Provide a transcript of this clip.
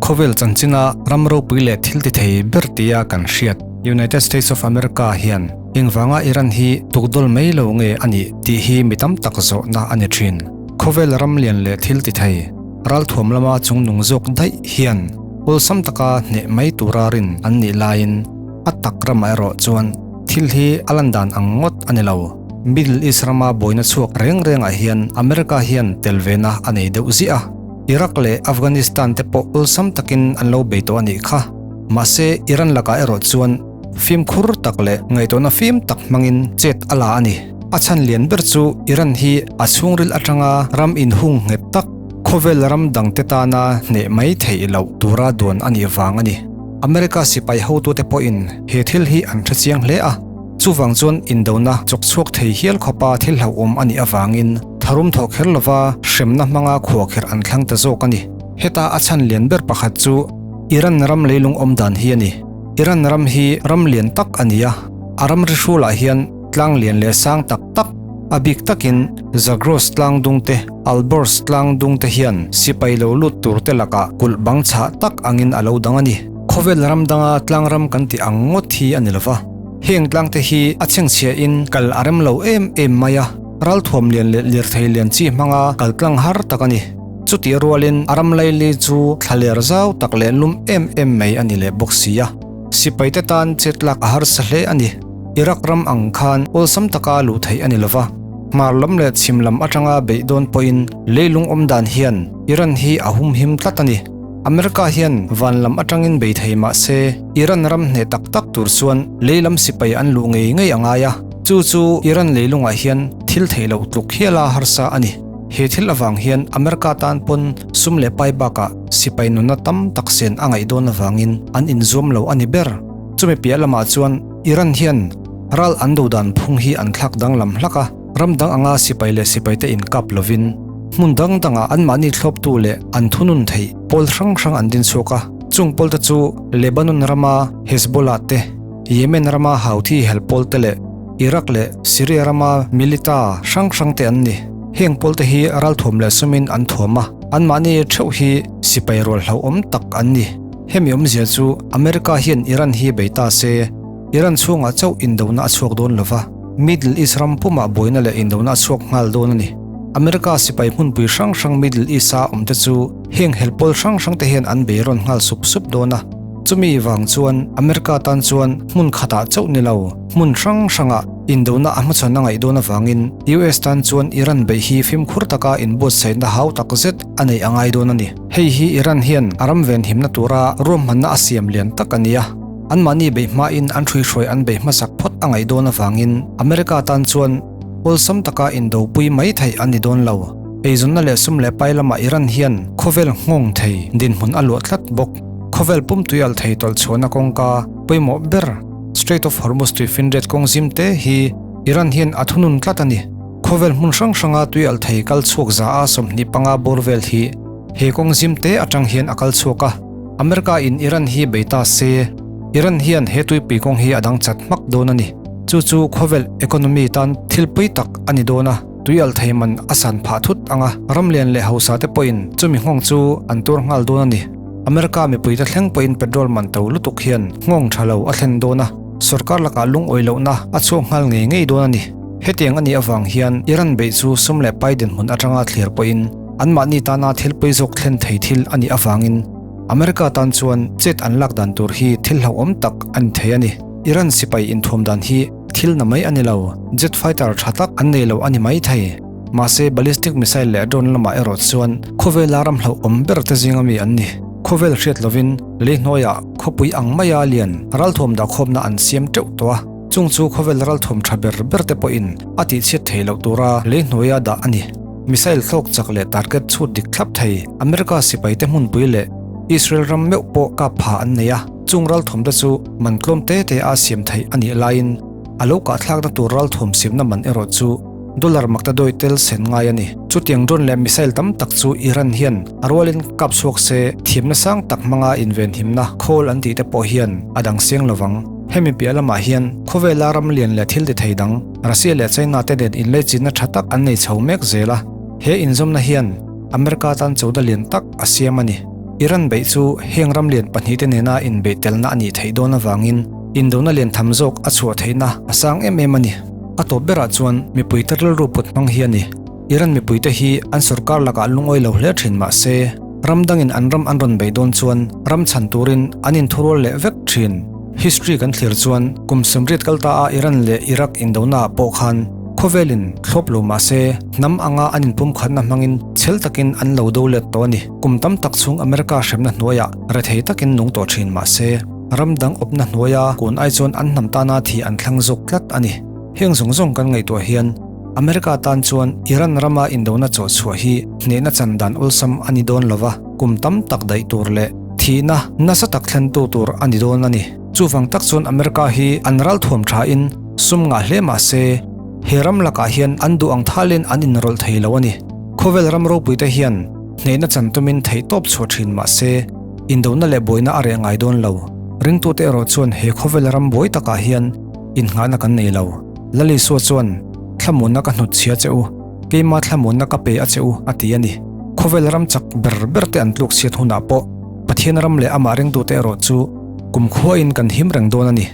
Khawvel chanchina ram ropui leh thil ti thei ber tia kan hriat United States of America hian engvanga Iran hi tukdawl mai lo nge a nih tih hi mi tam tak zawhna a ni thin. Khawvel ram lian leh thil ti thei ralthuam lama chungnung zawk daih hian awlsam taka hneh mai tura rin an nih laiin a tak ramah erawh chuan thil hi a lan dan ang ngawt a ni lo. Middle East rama buaina chhuak reng rengah hian America hian tel vena a nei deuh ziah a. Iraq leh Afghanistan te pawh awlsam takin an lo bei tawh a nih kha. Mahse, Iran lakah erawh chuan fimkhur tak leh ngaihtuahna fim tak hmangin chet a la a ni. A chhan lian ber chu Iran hi a chhungril atanga ram inhung nghet tak, khawvel ram dangte tana hneh mai theih loh tura duan a nih vang a ni. America sipai hotute pawhin he thil hi an hre chiang hle a. Chuvang chuan indona chawk chhuak thei hial khawpa thil hlauhawm a nih avangin tharum thawh kher lova hremna hmanga khuahkherh an thlang ta zawk a ni. Heta a chhan lian ber pakhat chu Iran ram leilung awm dan hi a ni. Iran ram hi ram lian tak a ni a, a ram ri hrulah hian tlang lian leh sang tak tak, a bik takin Zagros tlang dung te, Alborz tlang dung te hian sipai lo lut tur te lakah kulh bang chhah tak angin a lo dang a ni. Khawvel ram danga tlang ram kan tih ang ngawt hi a ni lova. Heng tlangte hi a chhengchhiahin kal a rem lo em em mai a, ralthuam lian leh lirthei lian chi hmanga kal tlang har tak a ni. Chutih rualin a ram laili chu thlaler zau tak leh lum em em mai a ni leh bawk si a. Sipaite tan chetlak a harsa hle a ni. Iraq ram ang khan awlsam taka luh theih a ni lova, hmar lam leh chhim lam atanga beih dawn pawhin leilung awm dan hian Iran hi a humhim tlat a ni. America hian van lam atangin bei thei mah se, Iran ram hneh tak tak tur chuan lei lam sipai an luh ngei ngei a ngai a, chu chu Iran leilungah hian thil theih loh tluk hiala harsa a ni. He thil avang hian America tan pawn sum leh pai bakah sipai nunna tam tak sen a ngaih dawn avangin an inzuam lo a ni ber. Chumi piah lamah chuan Iran hian ral an do dan phung hi an thlak danglam hlak a, Ram dang anga sipai leh sipaite inkap lovin hmun dang dangah anmahni thlawptu leh an thunun theih pawl hrang hrang an din chhuak a. Chung pawlte chu Lebanon rama Hezbollah te, Yemen rama Houthi hel pawlte leh Iraq leh Syria rama milita hrang hrang te an ni. Heng pawlte hi ralthuam leh sumin an thuam a, anmahni theuh hi sipai rual hlauhawm tak an ni. Hemi awmzia chu America hian Iran hi bei ta se, Iran chhungah chauh indona a chhuak dawn lova, Middle East ram pumah buaina leh indona a chhuak nghal dawn a ni. America sipai hmunpui hrang hrang Middle East-a awmte chu heng helpawl hrang hrangte hian an bei rawn nghal sup sup dawn a. Chumi vang chuan America tan chuan hmun khatah chauh ni lo, hmun hrang hrangah indona a hmachhawn a ngaih dawn avangin US tan chuan Iran beih hi fimkhur taka inbuatsaihna hau tak zet a neih a ngai dawn a ni. Hei hi Iran hian a ram venhimna tura ruahmanna a siam lian tak a ni a. Anmahni beih hmain an hruihruai an beih hmasak phawt a ngaih dawn avangin America tan chuan awlsam taka indopui mai theih an ni dawn lo. Eizawnna leh sum leh pai lamah Iran hian khawvel nghawng thei dinhmun a luah tlat bawk. Khawvel pum tuialh thei tawlh chhuahna kawngka pawimawh ber Strait of Hormuz tui finriat kawng zim te hi Iran hian a thunun tlat a ni. Khawvel hmun hrang hranga tuialh thei kal chhuak za a 25 bawr vel hi he kawng zim te atang hian a kal chhuak a. America in Iran hi bei ta se, Iran hian he tuipui kawng hi a dang chat hmak dawn a ni. Chu chu khawvel economy tan thil pui tak a ni dawn a, tuialh thei man a san phah thut ang a, ram lian leh hausa te pawhin chumi nghawng chu an tur nghal dawn a ni. America mipuite thleng pawhin petrol man to lutuk hian nghawng tha lo a thlen dawn a, sorkar lakah lungawi lohna a chhuak nghal ngei ngei dawn a ni. Hetiang a nih avang hian Iran beih chu sum leh pai dinhmun atanga thlir pawhin Anmahni tana thil pui zawk thlen thei thil a nih avangin America tan chuan chet an lak dan tur hi thil hlauhawm tak a ni thei a ni. Iran sipai inthuam dan hi thil na mai a ni lo, jet fighter tha tak an nei lo a ni mai thei. Mahse ballistic missile leh drone lamah erawh chuan khawvela ram hlauhawm ber te zinga mi an ni. Khawvel hriat lovin lei hnuaiah khawpui ang maia lian ralthuam dahkhawmna an siam teuh tawh a, chung chu khawvel ralthuam tha ber ber te pawhin a tihchhiat theih loh tura lei hnuaia dah a ni. Missile thlawk chak leh target chhut dik thlap thei America sipaite hmunpui leh Israel ram meuh pawh kap pha an nei a, chung ralthuamte chu man tlawm te te a siam theih a nih laiin a lo kahthlakna tur ralthuam siamna man erawh chu dollar makta dawi tel sen ngai a ni. Chutiang drone leh missile tam tak chu Iran hian a rualin kap chhuak se thiamna sang tak hmanga invenhimna khawl an tihte pawh hian a dang seng lovang. Hemi piah lamah hian khawvela ram lian leh thil ti thei dang Russia leh China te nen inleichinna tha tak an nei chho mek zel a, he inzawmna hian America tan choda lian tak a siam a ni. Iran beih chu heng ram lian pahnihte nena inbeih telna a nih theih dawn avangin indona lian tham zawk a chhuah theihna a sang em em a ni. A tawp berah chuan mipuite rilru put hmang hi a ni. Iran mipuite hi an sorkar lakah lungawi lo hle thin mah se, ram dangin an ram an rawn beih dawn chuan ram chhan turin an inthurual leh vek thin. History kan thlir chuan kum 80 kal ta a Iran leh Iraq indonaah pawh khan khawvelin thlawp lo mah se, hnam anga an inpumkhatna hmangin chhel takin an lo do let tawh a ni. Kum tam tak chhung America hremna hnuaiah rethei takin nung tawh thin mah se, ram dang awpna hnuaia kun ai chuan an hnam tana thi an thlang zawk tlat a ni. Heng zawng zawng kan ngaihtuah hian America tan chuan Iran rama indona chawh chhuah hi hnehna chan dan awlsam a ni dawn lova, kum tam tak daih tur leh thihna nasa tak thlentu tur a ni dawn a ni. Chuvang tak chuan America hi an ralthuam thain sum ngah hle mah se, he ram lakah hian an duh ang thalin an inrawlh thei lo a ni. Khawvel ram ropuite hian hnehna chan tumin theihtawp chhuah thin mah se, indona leh buaina a reh ngai dawn lo. Ringtute erawh chuan he khawvel ram buai takah hian innghahna kan nei lo. Lalisua chuan, Thlamuanna ka hnut chhia che u, keima thlamuanna ka pe a che u, a ti a ni. Khawvel ram chak ber ber te an tluk chhiat hunah pawh Pathian ram leh amah ringtute erawh chu kumkhuain kan him reng dawn a ni.